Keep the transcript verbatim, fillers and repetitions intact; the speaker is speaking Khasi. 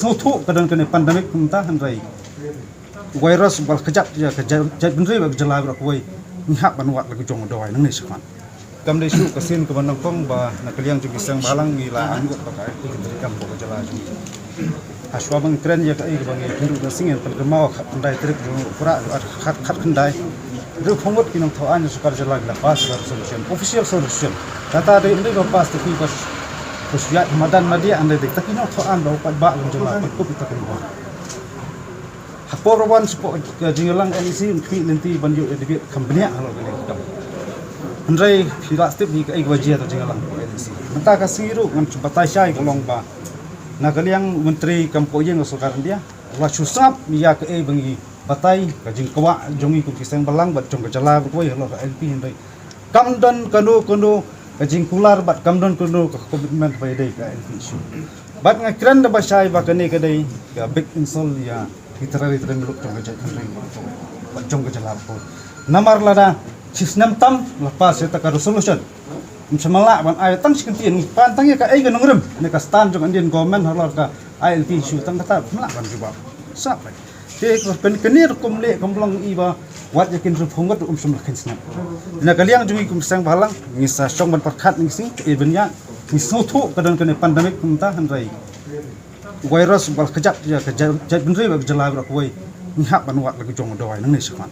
Sngewthuh ka don kane pandemic mynta, hynrei virus ba la kjat ïa ka jait bynriew bad ka jylla baroh kawei, ngi hap ban wad la ka jong ka dawai nangne shakhmat. Kam dei shuh ka sien kaba nyngkong ba na ka liang jong ki seng bhalang ngi la angnud ba ka ai ki treikam ka jylla jong ngi. Hashwa ba ngi kren ïa kaei kaba ngi kynduh na sien, pynkynmaw khatkhyndai tarik jong u Kprah, khat, khatkhyndai. Hynriew phew ngut ki nongthoh aiñ sorkar jylla ki la pass ka resolution, official resolution. Kata dei ym dei ba pass te ki ba, ba shu ïaid ha madan madiah, ym dei, te ki nongthoh aiñ ba u paidbah jong jylla pynkup ïa kita ki nongthoh aiñ. Hapdeng ba wan shapoh ka jingïalang N E C, un khmih lynti ban ïoh ïa debate kham bniah halor kane ka kam. Hynrei phi lah tip hi kaei kaba jia ha ka jingïalang ka N E C. Mynta ka sngi ruh ngan shu batai shai ka long ba na ka liang u Myntri kam poh ïing ka Sorkar India, la shu sngap ïa kaei ba ngi batai, ka jingkwah jong ngi kum ki seng bhalang bad jong ka jylla baroh kawei halor ka I L P, hynrei kam don kano kano ka jingkular bad kam don kano ka commitment ba ïadei ka I L P issue. Bad nga kren da ba shai ba kane ka dei ka big insult ïa ki trai trai muluk jong ka jaitbynriew bad jong ka jylla baroh. Namar lada shisnem tam la pass ïa kata ka resolution, ym shym la lah ban ai tang shi kyntien, ngi pan tang ïa kaei ka nongrim ne ka stand jong Indian government halor ka I L P issue, tang kata ym lah ban jubab. Sngap bha. Te kane rukom leh kam long i ba wat ïa ki hynriew phew ngut ruh ym shym la kheiñ sngap. Na ka liang jong ngi kum seng bhalang ngi sa shong ban pyrkhat, ngi sngew, eh, bniah, ngi sngewthuh ka don kane pandemic mynta, hynrei virus ba la kjat ïa ka jait, jaitbynriew bad ka jylla baroh kawei, ngi hap ban wad la ka jong ka dawai nangne shakhmat.